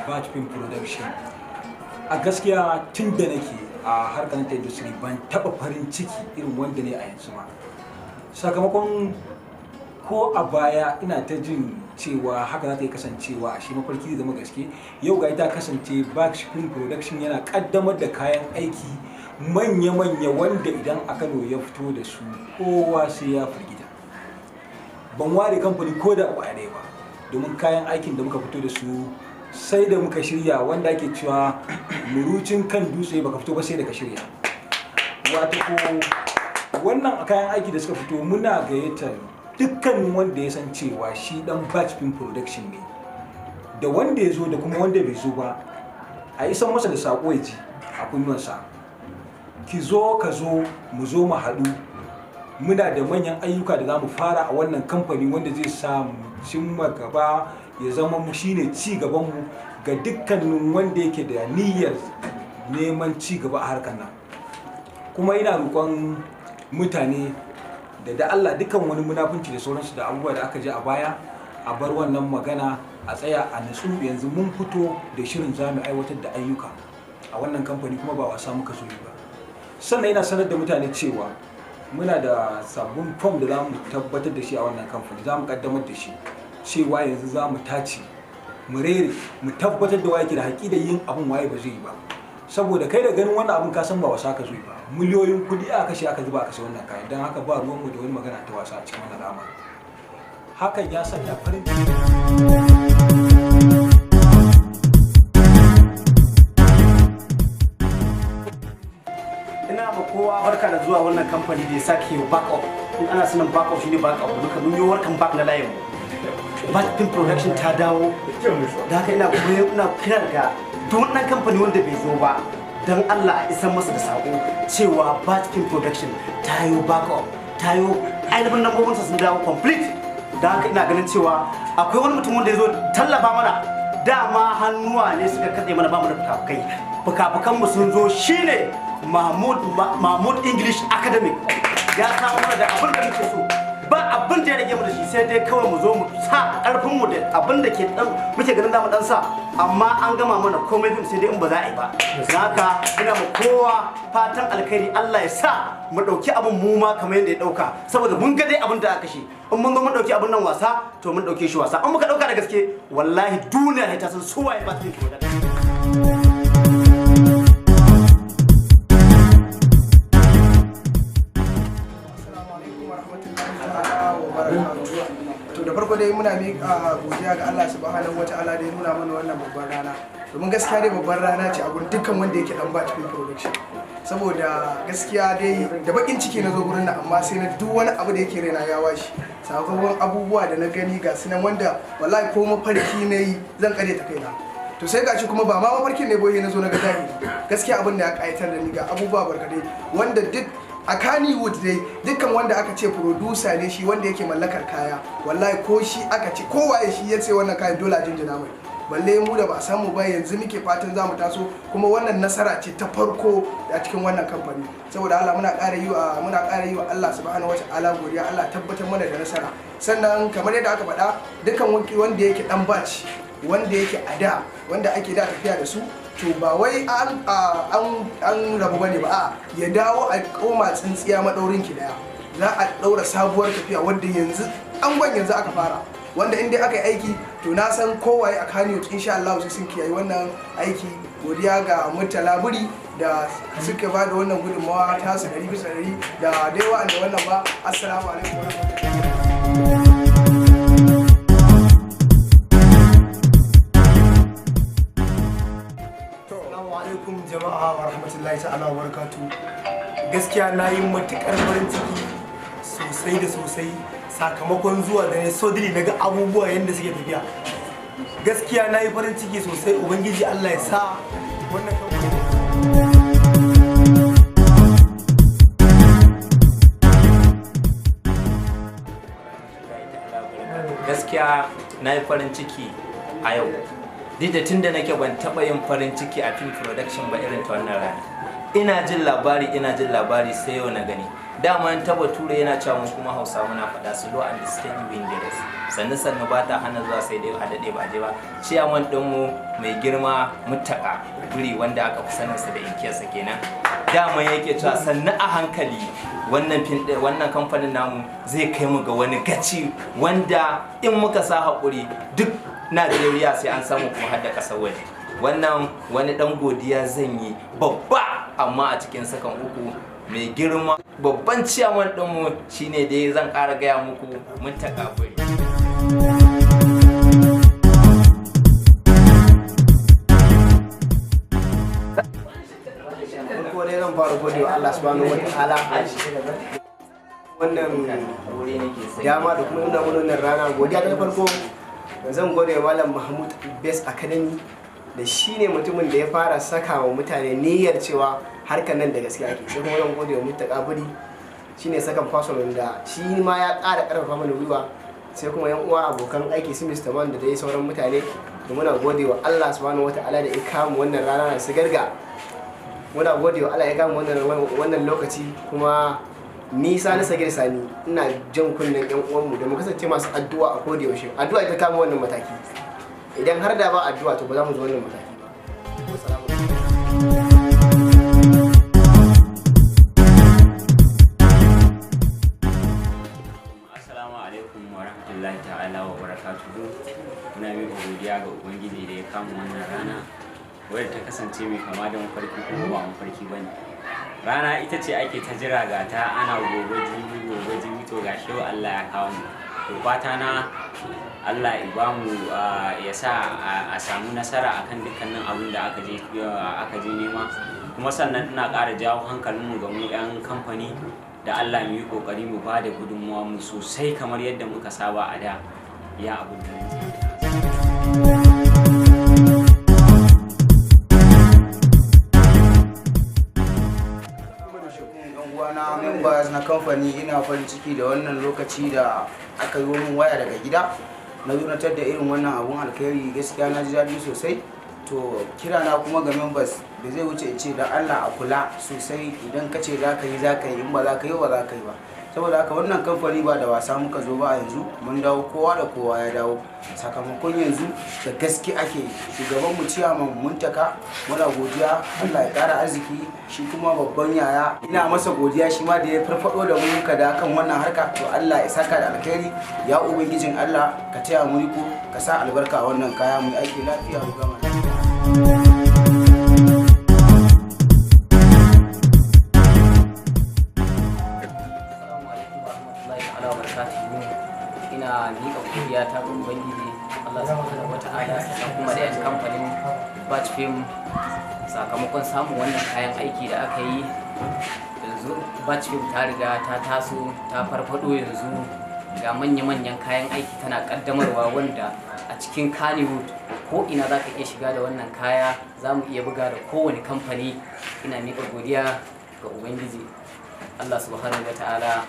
Batch Film Production. A gaskiya, tun da nake a harkar ta industry, ban taba farin ciki irin wanda ne a yanzu ba. Sakamakon ko a baya ina ta jin cewa haka za ta yi kasancewa, a shi mafarki zai zama gaske. Yau ga ita kasance, Batch Film Production yana kaddamar da kayan aiki manya-manya wanda idan a Kano ya fito da su, kowa sai ya firgita. Ban ware kamfani ko da kwaya ɗaya ba, domin kayan aikin da muka fito da su sai da muka shirya, wanda ake cewa murucin kan dutse baka fito ba sai da ka shirya. Wato ko wannan kayan aiki da suka fito, muna gayyatar dukkan wanda ya san cewa shi dan Batch Film Production ne, da wanda ya zo da kuma wanda bai zo ba, a isan masa da sako ya ji a kunnuwansa. Ki zo, ka zo, mu zo mu haɗu. Muna da manyan ayyuka da za mu fara a wannan kamfani wanda zai sa mu cimma gaba, ya zama mu shine ci gabanmu ga dukkanin wanda yake da niyyar neman ci gaba a harkar nan. Kuma ina roƙon mutane da Allah, dukkan wani munafunci da sauransu da abubuwa da aka ji a baya, a bar wannan magana, a tsaya a nutsu. Yanzu mun fito da shirin za mu aiwatar da ayyuka a wannan kamfani, kuma ba wasa muka zo yi ba. Sannan ina sanar da mutane cewa muna da sabbin fom da za mu tabbatar da shi a wannan kamfani, za mu kaddamar da shi, cewa yanzu za mu tace, mu rere, mu tabbatar da waye ke da haƙi da yin abun, waye ba zai yi ba. Saboda kai da ganin wannan abun ka san ba wasa ka zo yi ba. Miliyoyin kuɗi aka kashe, aka zuba, aka sai wannan kayan. Don haka ba ruwanmu da wani magana ta wasa a cikin wannan al'amari. Hakan ya sanya farin ciki. Ina ma kowa barka da zuwa wannan kamfani da ya sake yi back up. In ana sanin back up, shine back up. Duka mun yi welcome back na layin mu. Batch Film Production ta dawo. Da haka ina koyo, ina kira ga duk wannan kamfani wanda bai zo ba, dan Allah a isar masa da sako cewa Batch Film Production ta yi back up, ta yi ainihin lambobinsa sun dawo complete. Da haka ina ganin cewa akwai wani mutum wanda ya zo tallafa mana. Dama hannuwa ne suka katse mana, bamu da fukafukai. Fukafukan mu sun zo, shine Mahmud English Academic. Ya samu mana da abin da muke so. Ba abin da ya rage mu da shi, sai dai kawai mu zo mu sa karfin mu da abin da ke dan muke ganin zamu dan sa, amma an gama mana komai. Fim sai dai in ba za a yi ba. Don haka ina ma kowa fatan alkhairi, Allah ya sa mu dauki abin mu ma kamar yadda ya dauka, saboda mun ga dai abin da aka kashe. In mun zo mun dauki abin nan wasa, to mun dauke shi wasa. In muka dauka da gaske, wallahi duniya ta san su waye ba su. Assalamu alaikum warahmatullahi ta'ala wa barakatuh. To, da farko dai muna miƙa godiya ga Allah Subhanahu wa Ta'ala da ya nuna mana wannan babban rana. Domin gaskiya dai babban rana ce a gurin dukkan wanda yake dan Batch Film Production. Saboda gaskiya dai da bakin ciki na zo gurin nan, amma sai na duk wani abu da yake raina ya washi. Sakamakon abubuwa da na gani ga su nan, wanda wallahi ko mafarki na yi zan kare ta kaina. To, sai gashi kuma ba ma mafarkin ne boye, na zo na ga zahiri. Gaskiya abin da ya kayatar da ni, ga abubuwa barkatai wanda duk a Kannywood dai, dukkan wanda aka ce producer ne shi, wanda yake mallakar kaya, wallahi ko shi aka ce kowaye shi ya ce wannan kayan, dole a jinjina mai, balle mu da ba a samu ba, yanzu muke fatan za mu taso. Kuma wannan nasara ce ta farko a cikin wannan kamfani. Saboda Allah muna ƙara yi wa Allah Subhanahu wata'ala godiya, Allah tabbatar mana da nasara. Sannan kamar yadda aka faɗa, dukkan wanda yake dan batch, wanda yake a da, wanda ake da tafiya da su, to ba wai an rabu bane ba, a ya dawo a koma tsintsiya madaurin ki daya. Za a daura sabuwar tafiya wanda yanzu angon yanzu aka fara, wanda in dai aka yi aiki, to na san kowaye a Kano, insha Allah sai sun kiyaye wannan aiki. Godiya ga Murtala Buri da suka ba da wannan gudunmawa ta su 100% da dai wa'anda wannan ba. Assalamu alaikum warahmatullahi. Assalamu alaikum jama'a wa rahmatullahi ta'ala wa barakatu. Gaskiya na yi matukar farin ciki sosai da sosai sakamakon zuwa da ne sodili na ga abubuwa yadda suke tafiya. Gaskiya na yi farin ciki sosai. Ubangiji Allah ya sa wannan kamfani. Gaskiya na yi farin ciki a yau. Duk da tun da nake ban taɓa yin farin ciki a film production ba irin ta wannan rana. Ina jin labari, ina jin labari, sai yau na gani. Dama in taba ture yana cewa mu kuma Hausa muna faɗa, slow and steady win the race. Sannu sannu ba ta hana zuwa, sai dai a daɗe ba je ba. Ciyaman ɗinmu mai girma Mutaka Guri, wanda aka fi saninsa da inkiyarsa kenan, dama yake cewa sannu a hankali wannan fim wannan kamfanin namu zai kai mu ga wani gaci wanda in muka sa haƙuri duk Najeriya sai an samu, kuma har da ƙasar waje. Wannan wani ɗan godiya zan yi babba, amma a cikin sakan 3, mai girma babban ciyaman ɗinmu shine dai zan ƙara gaya muku, Mutaka Buri. Farko dai zan fara gode wa Allah subhanahu wa ta'ala wannan dama da kuma nuna mana wannan rana. Godiya ta farko, zan gode wa Malam Mahmud Best Academy, da shi ne mutumin da ya fara saka wa mutane niyyar cewa harkar nan da gaske ake. Sai kuma zan gode wa Muttaka Buri, shine sakan fason wanda shi ma ya ƙara ƙarfafa mana gwiwa. Sai kuma yan uwa abokan aiki su Mr. Man da dai sauran mutane da muna gode wa Allah subhanahu wa ta'ala da ya kama wannan rana na su garga. Muna gode wa Allah ya kama wannan lokaci. Kuma ni Sani Sagir Sani ina jan kunnen yan uwanmu da mu kasance masu addu'a a koda yaushe. Addu'a ita kama wannan mataki. Idan har da ba addu'a, to ba za mu zo wannan mataki ba. Assalamu alaikum. Assalamu alaikum wa rahmatullahi ta'ala wa barakatuhu. Muna miƙa godiya ga Ubangiji da ya kama wannan rana wadda ta kasance mai kama da mafarki kuma ba mafarki ba ne. Rana ita ce ake ta jira, ga ta ana gobe jibi, gobe jibi, to ga shi yau Allah ya kawo mu. To fata na Allah ya ba mu, ya sa a samu nasara akan dukkanin abin da aka je nema. Kuma sannan ina ƙara jawo hankalinmu ga mu 'yan kamfani da Allah mu yi kokari mu ba da gudunmuwa mu sosai kamar yadda muka saba a da ya abu da nake. Yan uwana members na kamfani, ina farin ciki da wannan lokaci da aka yi min waya daga gida na zo na da irin wannan abun alkhairi. Gaskiya na ji daɗi sosai. To kira na kuma ga members da zai wuce ce da Allah a kula sosai. Idan ka ce za ka yi, za ka yi. In ba za ka yi ba, za ka yi ba. Saboda haka wannan kamfani ba da wasa muka zo ba. A yanzu mun dawo, kowa da kowa ya dawo, sakamakon yanzu da gaske ake. Shugaban mu ciyaman Muntaka, muna godiya, Allah ya kara arziki. Shi kuma babban yaya, ina masa godiya shi ma da ya farfado da mu muka da kan wannan harka. To Allah ya saka da alkhairi. Ya ubangijin Allah, ka taya mu riko, ka sa albarka a wannan kaya, mu yi aiki lafiya, mu gama lafiya. Assalamu alaikum warahmatullahi ta'ala wa barakatuhu. Ina miƙa godiya ta ga Ubangiji Allah subhanahu wata'ala, sannan kuma da 'yan kamfanin Batch Film, sakamakon samun wannan kayan aiki da aka yi. Yanzu Batch Film ta riga ta taso, ta farfado. Yanzu ga manya-manyan kayan aiki tana kaddamarwa, wanda a cikin Kannywood ko ina za ka iya shiga da wannan kaya, za mu iya buga da kowane kamfani. Ina miƙa godiya ga Ubangiji Allah subhanahu wata'ala.